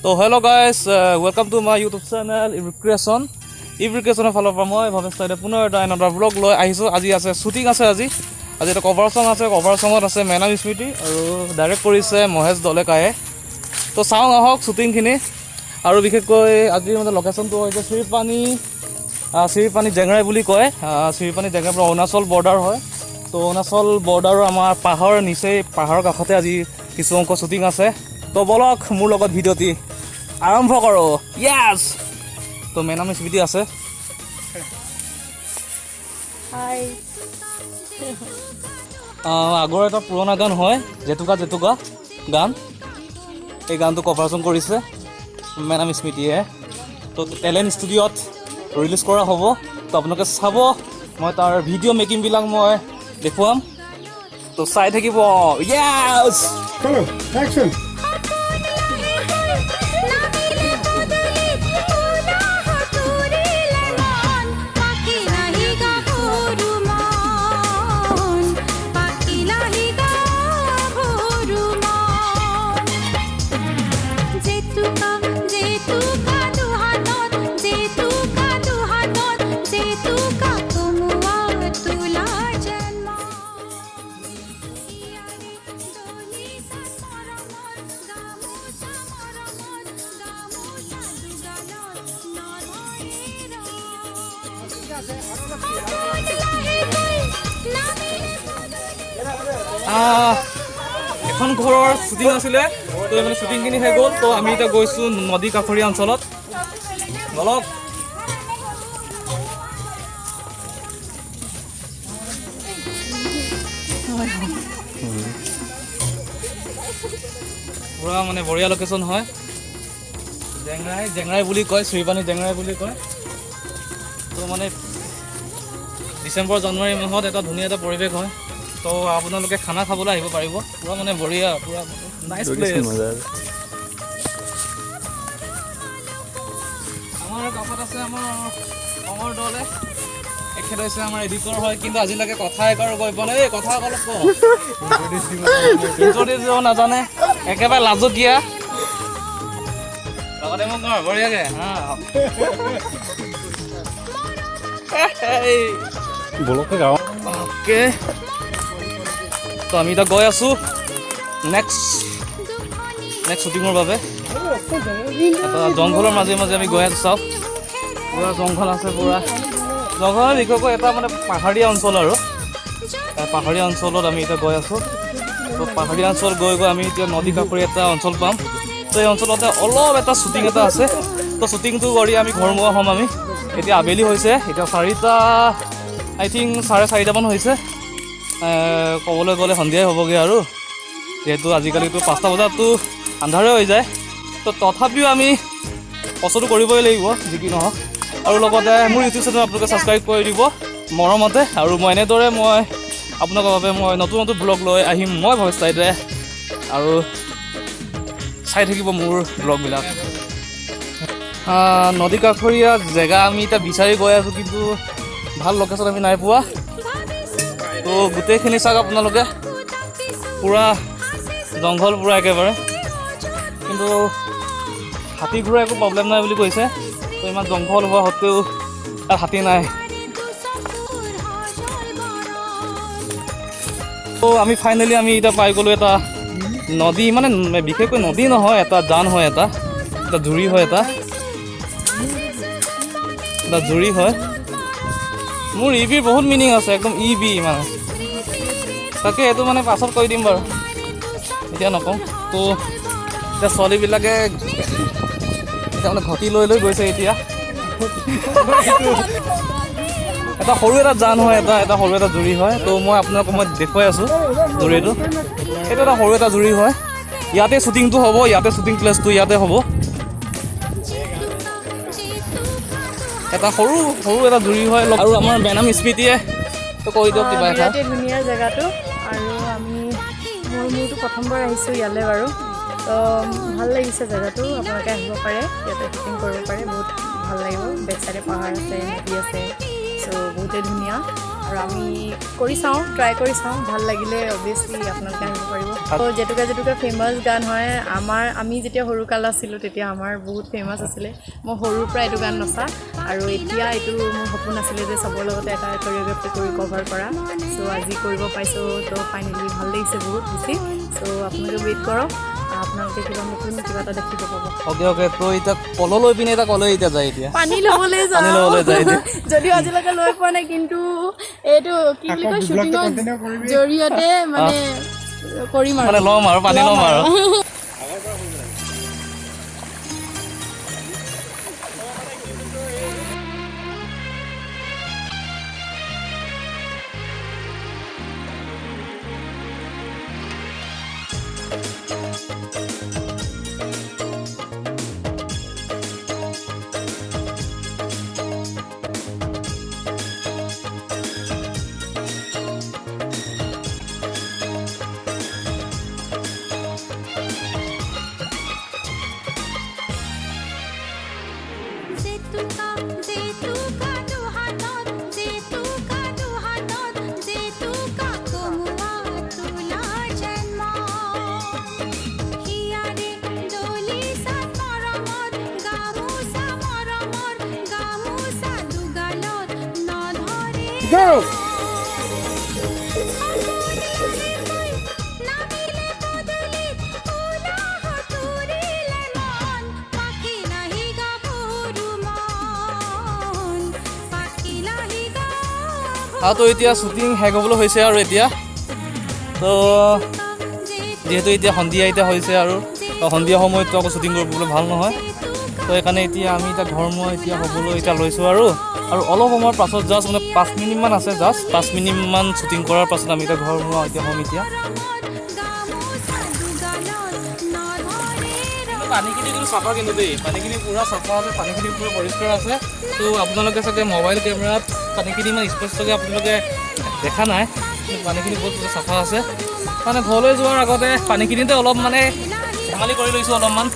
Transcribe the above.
তো hello guys, welcome to my YouTube channel Eve creation. Eve ক্ৰিয়েশ্যনৰ ফালৰ পৰা মই ভৱেশ তাইদে পুনৰ এটা এনেকুৱা ব্লগ লৈ আহিছোঁ। আজি আছে শ্বুটিং আছে, আজি আজি এটা কভাৰ চং আছে। কভাৰ চঙত আছে মেনাম স্মৃতি আৰু ডাইৰেক্ট কৰিছে মহেশ দলেকায়ে। তো চাওঁ আহক শ্বুটিংখিনি। আৰু বিশেষকৈ আজি মানে লোকেশ্যনটো হৈছে চিৰপানী, চিৰপানী জেংৰাই বুলি কয়। চিৰপানী জেংৰাইৰ পৰা অৰুণাচল বৰ্ডাৰ হয়। তো অৰুণাচল বৰ্ডাৰৰ আমাৰ পাহাৰৰ নিচেই পাহাৰৰ কাষতে আজি কিছু অংশ শ্বুটিং আছে। তো বলক, মোৰ লগত ভিডিঅ'টি আৰম্ভ কৰোঁ। য়েছ, তো মেনাম স্মৃতি আছে। হাই। আগৰ এটা পুৰণা গান হয়, জেতুকা জেতুকা গান। এই গানটো কভাৰচন কৰিছে মেনাম স্মৃতিয়ে। তো টেলেণ্ট ষ্টুডিঅ'ত ৰিলিজ কৰা হ'ব। তো আপোনালোকে চাব, মই তাৰ ভিডিঅ' মেকিংবিলাক মই দেখুৱাম। তো চাই থাকিব। য়েছ। চলো, অ্যাকশন। নামিলে পদূলিত উলাহ তুলিলে মন, পাখিলাহি গাভৰু মন, পাখিলাহি গাভৰু মন। জেতুকা জেতুকা দুহাতত, জেতুকা দুহাতত, জেতুকা কমোৱা তোলা যেন মন। ইয়াৰে দলিচাত মৰমৰ গামোচা, মৰমৰ গামোচা দুগালত নধৰে ৰং। সপোন লাহেকৈ নামিলে পদূলিত। এখন ঘৰৰ শ্বুটিং আছিলে, তো মানে শ্বুটিংখিনি হৈ গ'ল। তো আমি এতিয়া গৈছোঁ নদী কাষৰীয়া অঞ্চলত। বলক। পূৰা মানে বঢ়িয়া লোকেশ্যন হয়। জেংৰাই জেংৰাই বুলি কয়, শ্ৰীপানী জেংৰাই বুলি কয়। তো মানে ডিচেম্বৰ জানুৱাৰী মাহত এটা ধুনীয়া এটা পৰিৱেশ হয়। তো আপোনালোকে খানা খাবলৈ আহিব পাৰিব। পূৰা মানে বঢ়িয়া, পূৰা নাইচ প্লেচ। আমাৰ কাষত আছে আমাৰ অমৰ দলে। এখেত হৈছে আমাৰ এডিটৰ হয়, কিন্তু আজিলৈকে কথা এবাৰো কৈ পোৱা নাই। এই কথা অলপ ক, ইণ্ট্ৰডিউচ দিব নাজানে, একেবাৰে লাজকীয়া। লগতে মোক কৰ বঢ়িয়াকে। হা। এই। বলকে গাঁও। অ'কে, তো আমি এতিয়া গৈ আছোঁ নেক্সট নেক্সট শ্বুটিঙৰ বাবে। এটা জংঘলৰ মাজে মাজে আমি গৈ আছোঁ। চাওক, পূৰা জংঘল আছে, পূৰা জংঘল। বিশেষকৈ এটা মানে পাহাৰীয়া অঞ্চল আৰু পাহাৰীয়া অঞ্চলত আমি এতিয়া গৈ আছোঁ। তো পাহাৰীয়া অঞ্চল গৈ গৈ আমি এতিয়া নদী কাষৰীয়া এটা অঞ্চল পাম। তো এই অঞ্চলতে অলপ এটা শ্বুটিং এটা আছে। তো শ্বুটিংটো কৰি আমি ঘৰমুৱা হ'ম আমি। এতিয়া আবেলি হৈছে, এতিয়া 4টা, আই থিংক 4:30মান হৈছে। ক'বলৈ গ'লে সন্ধিয়াই হ'বগৈ আৰু, যিহেতু আজিকালিতো 5টা বজাততো আন্ধাৰে হৈ যায়। তো তথাপিও আমি কষ্টটো কৰিবই লাগিব, যি কি নহওক। আৰু লগতে মোৰ ইউটিউব চেনেল আপোনালোকে ছাবস্ক্ৰাইব কৰি দিব মৰমতে। আৰু মই এনেদৰে মই আপোনালোকৰ বাবে মই নতুন নতুন ব্লগ লৈ আহিম। মই ভৱেশ তাইদে, আৰু চাই থাকিব মোৰ ব্লগবিলাক। নদী কাষৰীয়া জেগা আমি এতিয়া বিচাৰি গৈ আছোঁ, কিন্তু ভাল লোকেশ্যন আমি নাই পোৱা। তো গোটেইখিনি চাওক আপোনালোকে, পূৰা জংঘল, পূৰা একেবাৰে। কিন্তু হাতী ঘোঁৰা একো প্ৰব্লেম নাই বুলি কৈছে। তো ইমান জংঘল হোৱা সত্ত্বেও তাত হাতী নাই। দুচকুৰ সজল বৰণ। তো আমি ফাইনেলি আমি এতিয়া পাই গ'লোঁ এটা নদী, মানে বিশেষকৈ নদী নহয়, এটা জান হয়, এটা এটা জুৰি হয়, এটা এটা জুৰি হয়। মোৰ ই বিৰ বহুত মিনিং আছে, একদম ই বি মানে। তাকে এইটো মানে পাছত কৈ দিম বাৰু, এতিয়া নকওঁ। তো এতিয়া ছোৱালীবিলাকে এতিয়া মানে ঘটি লৈ লৈ গৈছে। এতিয়া এটা সৰু এটা জান হয়, এটা এটা সৰু এটা জুৰি হয়। তো মই আপোনালোকক মই দেখুৱাই আছোঁ জুৰিটো। এইটো এটা সৰু এটা জুৰি হয়। ইয়াতে শ্বুটিংটো হ'ব, ইয়াতে শ্বুটিং প্লেচটো ইয়াতে হ'ব। এটা সৰু সৰু এটা জুৰি হয়। আৰু আমাৰ বেনাম স্মৃতিয়ে তো কৈ দিয়ক কিবা এটা। বিৰাটেই ধুনীয়া জেগাটো। আৰু আমি মোৰতো প্ৰথমবাৰ আহিছোঁ ইয়ালৈ বাৰু। তো ভাল লাগিছে জেগাটো। আপোনালোকে আহিব পাৰে, ইয়াতে শ্বুটিং কৰিব পাৰে, বহুত ভাল লাগিব। বেক চাইডে পাহাৰ আছে, নদী আছে, চ' বহুতেই ধুনীয়া। আৰু আমি কৰি চাওঁ, ট্ৰাই কৰি চাওঁ। ভাল লাগিলে অভিয়াছলি আপোনালোকে আহিব পাৰিব। ত' জেতুকা জেতুকা ফেমাছ গান হয় আমাৰ। আমি যেতিয়া সৰুকাল আছিলোঁ, তেতিয়া আমাৰ বহুত ফেমাছ আছিলে। মই সৰুৰ পৰা এইটো গান নচা আৰু এতিয়া এইটো মোৰ সপোন আছিলে যে চবৰ লগতে এটা কৰিঅ'গ্ৰাফি কৰি কভাৰ কৰা। চ' আজি কৰিব পাইছোঁ। ত' ফাইনেলি ভাল লাগিছে বহুত বেছি। চ' আপোনালোকে ৱেইট কৰক, আপোনালোকে কিবা নতুন কিবা এটা দেখিব পাব। অ'কে অ'কে তো এতিয়া কললৈ পিনে, এতিয়া কলৈ এতিয়া যায় এতিয়া? পানী ল'বলৈ যাওঁ। পানী ল'বলৈ যায় এতিয়া। যদিও আজিলৈকে লৈ পোৱা নাই, কিন্তু এইটো কি বুলি কয়, আকৌ শ্বুটিঙৰ continue কৰিবি। জৰিয়তে মানে কৰিম আৰু। মানে ল'ম আৰু, পানী ল'ম আৰু। জেতুকা জেতুকা দুহাতত, জেতুকা দুহাতত, জেতুকা কমোৱা তোলা জন্ম। হিয়াৰে দলিচাত মৰমৰ গামোচা, মৰমৰ গামোচা দুগালত নধৰে। Go! নামিলে পদূলিত উলাহ তুৰিলে মন, পাখি নাহি গাভৰু মন, পাখি নাহি গাভৰু। আৰু তো এতিয়া শ্বুটিং শেষ হ'বলৈ হৈছে আৰু এতিয়া তো যিহেতু এতিয়া সন্ধিয়া এতিয়া হৈছে আৰু তো সন্ধিয়া সময়ততো আকৌ শ্বুটিং কৰিবলৈ ভাল নহয়। তো সেইকাৰণে এতিয়া আমি এতিয়া ঘৰমুৱা এতিয়া হ'বলৈ এতিয়া লৈছোঁ আৰু আৰু অলপ সময়ৰ পাছত, জাষ্ট মানে 5 মিনিটমান আছে, জাষ্ট 5 মিনিটমান শ্বুটিং কৰাৰ পাছত আমি এতিয়া ঘৰমুৱা এতিয়া হ'ম এতিয়া। গামোচা দুগালত নধৰে। পানীখিনি কিন্তু চাফা কিন্তু দেই। পানীখিনি পূৰা চাফা আছে, পানীখিনি পূৰা পৰিষ্কাৰ আছে। তো আপোনালোকে চাগে মোবাইল কেমেৰাত পানীখিনি ইমান স্পষ্টকৈ আপোনালোকে দেখা নাই, কিন্তু পানীখিনি বহুত চাফা আছে। মানে ঘৰলৈ যোৱাৰ আগতে পানীখিনিতে অলপ মানে ধেমালি কৰি লৈছোঁ অলপমান।